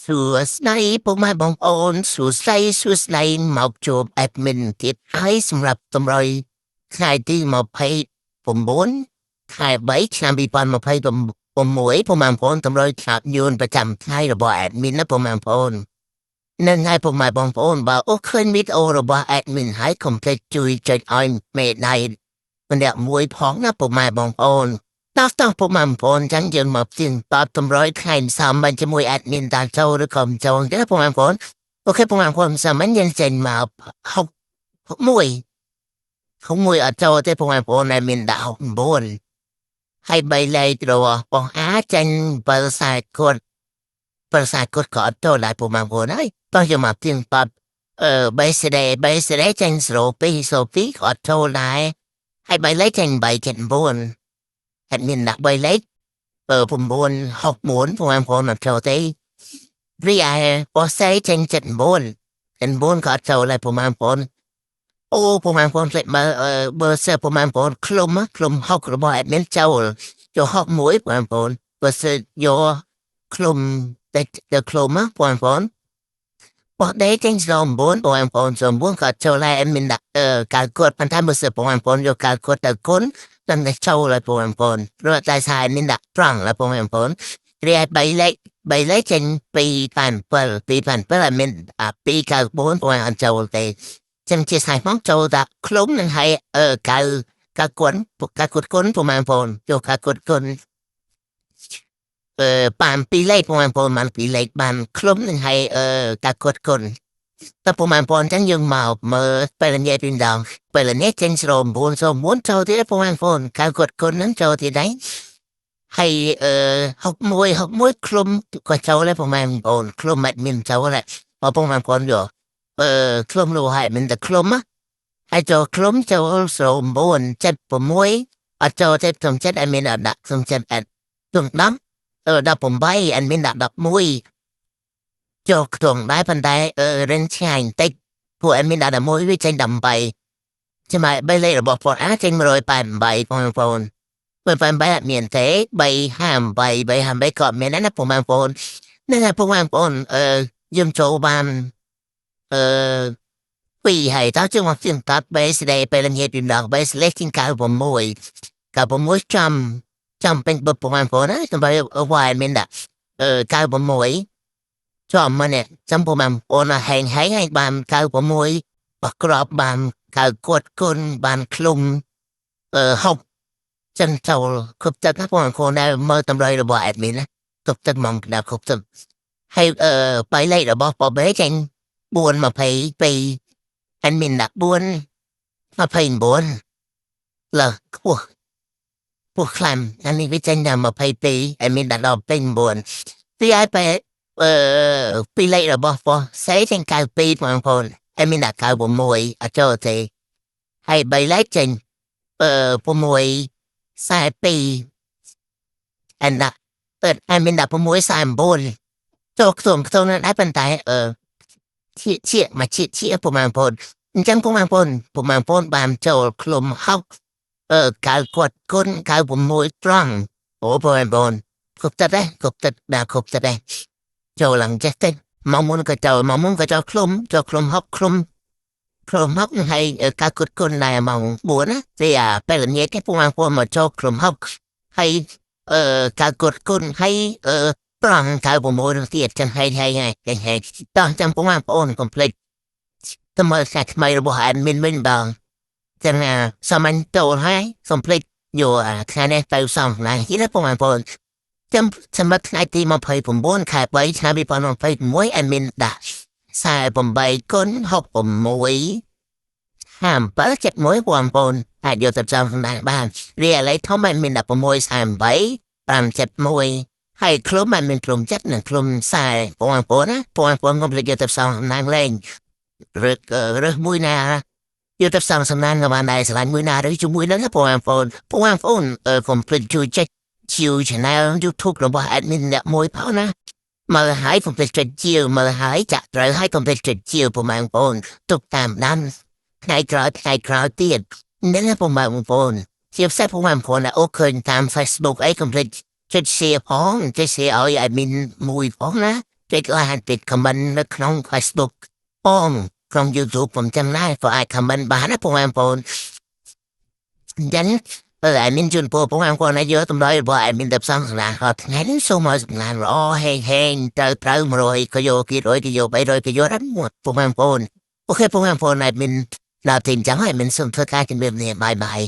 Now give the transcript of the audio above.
សួស្តីពុកម៉ែបងប្អូនសួស្តីសួស្តីមកជួប admin ទៀតហើយសម្រាប់តម្រុយថ្ងៃទី29ខែ3ឆ្នាំ2026ពុកម៉ែបងប្អូនតម្រុយខ្លាប់យួនប្រចាំថ្ងៃរបស់ admin ណាពុកម៉ែបងប្អូននឹងហើយពុកម៉ែបងប្អូនបើអូឃើញវីដេអូរបស់ admin ហើយកុំភ្លេចជួយចុចឲ្យមេដៃម្នាក់មួយផងណាពុកម៉ែបងប្អូន តោះតោះពុកម៉ែបងប្អូនចឹងយើងមកផ្ទៀងតបតម្រុយថ្ងៃសាមញ្ញជាមួយ admin តាមចូលឬក៏មិនចូលទេពុកម៉ែបងប្អូន OK ពុកម៉ែបងប្អូនសាមញ្ញយើងចេញមក61 61អត់ចូលទេពុកម៉ែបងប្អូន admin ដាក់69ហើយបីលេខរបស់បងអាចេញ7ខ្សែគាត់7ខ្សែគាត់ក៏អត់ចូលដែរពុកម៉ែបងប្អូនហើយតោះយើងមកផ្ទៀងតបអឺបីសេដេបីសេដេចេញ02 02ក៏អត់ចូលដែរហើយបីលេខចេញ379 admin ដាក់3លេខបើ9 64បងប្អូនអត់ចូលទេរីឯបោះសេចេញ79 9ក៏អត់ចូលដែរបងប្អូនអូបងប្អូនផ្លេចមើលបើសើបងប្អូនឃ្លុំឃ្លុំ6របស់ admin ចូលចូល61បងប្អូនបើសើយកឃ្លុំតែទៅឃ្លុំបងប្អូនបោះដេចេញ09បងប្អូន09ក៏ចូលដែរ admin ដាក់អឺកាល់គាត់ប៉ុន្តែបើសើបងប្អូនយកកាល់គាត់ទៅគុណតែចូលហើយបងប្អូនព្រោះតែថាមានដាក់ត្រង់ហើយបងប្អូនរីឯ3លេខ3លេខចេញ2 8 7 2 8 7អត់មានអា2 9 4បងអត់ចូលទេចឹងជាស្អែកមកចូលដាក់ឃ្លុំនឹងឲ្យអឺកៅកៅគុណកៅគុតគុណបងប្អូនចូលកៅគុតគុណអឺបានពីរលេខបងប្អូនបានពីរលេខបានឃ្លុំនឹងឲ្យអឺកៅគុតគុណតែបងប្អូនចឹងយើងមកមើលពេលនិយាយពីដងពេលនេះចេញ09 09ចូលទៀតបងប្អូនកៅគាត់គុណហ្នឹងចូលទៀតដែរហើយអឺ61 61ឃ្លុំក៏ចូលដែរបងប្អូនឃ្លុំមិនមានចូលដែរបងប្អូនយកអឺឃ្លុំលោកហើយមិនតែឃ្លុំហើយចូលឃ្លុំចូល09 76អត់ចូលទេខ្ញុំចិត្តអត់មានអត់ដាក់ខ្ញុំចិត្តអត់ខ្ញុំ10អឺ18អត់មានដាក់11ចូលខ្ទង់ដែរប៉ុន្តែអឺរិនឆ្ងាយបន្តិចពួកអត់មានដាក់11វាចេញ18ចាំបីលេខរបស់បងអាចចេញ188បងប្អូន188អត់មានទេ358 358ក៏មានដែរណាបងប្អូននេះហើយបងប្អូនអឺយើងចូលបានអឺពីរហើយតើជើងមកទៀងតាត់បេស្ដេពេលល្ងាចពីម្ដងបេស្លេជាង96 96ចំចំពេញបងប្អូនណាដើម្បីវ៉ាយមានដាក់អឺ96ចំមកនេះចំបងប្អូនហែងហែងឲ្យបាន96បក្របបានកៅគាត់គុណបានឃ្លុំអឺហុកចិនចូលគ្រប់ទឹកណាបងប្អូនដែលមើលតម្រុយរបស់ admin ណាគ្រប់ទឹកហ្មងដល់គ្រប់ទឹកហើយអឺបៃលេខរបស់បបេចេញ4 22 admin ដាក់4 29លើខ្ពស់ខ្ពស់ខ្លាំងអានេះវាចេញដល់22 admin ដាក់ដល់29ទីឲ្យបែអឺពីលេខរបស់បសេចេញ92បងប្អូន admin ដាក់96អត់ចូលទេហើយបីលេខចេញអឺ6 42អនដាក់អឺ admin ដាក់6 49ចូលខ្ទង់ខ្ទង់นั้นដែរប៉ុន្តែអឺជាជាមកជាជាពុកម៉ែបងប្អូនអញ្ចឹងពុកម៉ែបងប្អូនពុកម៉ែបងប្អូនបានចូលឃ្លុំហុកអឺកៅគាត់គុណ96ត្រង់អូពុកម៉ែបងប្អូនគ្រប់ទឹកដែរគ្រប់ទឹកដល់គ្រប់ទឹកដែរចូលឡើងចេះទេមកមុនក៏ចូលមកមុនក៏ចូលឃ្លុំចូលឃ្លុំហុកឃ្លុំឃ្លុំហុកហើយកៅគាត់គុណដែរម៉ោង4ណាទីអាពេលល្ងាចគេពុកម៉ែបងប្អូនមកចូលឃ្លុំហុកហើយអឺកៅគាត់គុណហើយអឺត្រង់96នឹងទៀតចឹងហើយហើយហើយហើយតោះចាំពុកម៉ែបងប្អូនកុំភ្លេចទៅមើលសាច់ថ្មីរបស់ admin វិញបងចឹងអាសាមញ្ញចូលហើយសូមភ្លេចយកអាថ្ងៃនេះទៅសំណាយណាពុកម៉ែបងប្អូនចាំសម្រាប់ថ្ងៃទី29ខែ3ឆ្នាំ2021 admin ដាក់48គុណ66 57 71បងប្អូនអាចយកទៅចាំសម្ដែងបានរីឥឡូវធំ admin 16 48 571ហើយឃ្លុំมันមានឃ្លុំចិត្តនិងឃ្លុំខ្សែបងប្អូនណាបងប្អូនកុំភ្លេចយកទៅផ្សំសំណាងលេងឬរើសមួយណាយកទៅផ្សំសំណាងក៏បានដែរស្រឡាញ់មួយណាឬជាមួយនឹងបងប្អូនបងប្អូនអឺកុំភ្លេចជួយចុចជាវ channel YouTube របស់ admin អ្នកមួយផងណាមើលហើយកុំភ្លេចចុចជាវមើលហើយចាក់ត្រូវហើយកុំភ្លេចចុចជាវបងប្អូនទុកតាមដានថ្ងៃក្រោយថ្ងៃក្រោយទៀតនេះបងប្អូនជាពិសេសបងប្អូនដែលអូឃើញតាម Facebook អីកុំភ្លេចចុច share ផងចុច share ឲ្យ admin មួយផងណា ចុច like ចុច comment នៅក្នុង Facebook ផងក្នុង YouTube ผมจำได้ក៏អាច comment បានណាពុកម៉ែបងប្អូនអញ្ចឹងអឺ admin ជូនពរពុកម៉ែបងប្អូនឲ្យយកតម្លៃរបស់ admin ទៅផ្សំសម្រាប់ថ្ងៃនេះសូមឲ្យសំណាងល្អហេងហេងទៅត្រូវ100ក៏យក200ក៏យក300ក៏យកដល់មួយពុកម៉ែបងប្អូន OK ពុកម៉ែបងប្អូន admin ដល់ទីអញ្ចឹងហើយ admin សូមធ្វើការជម្រាបលា bye bye.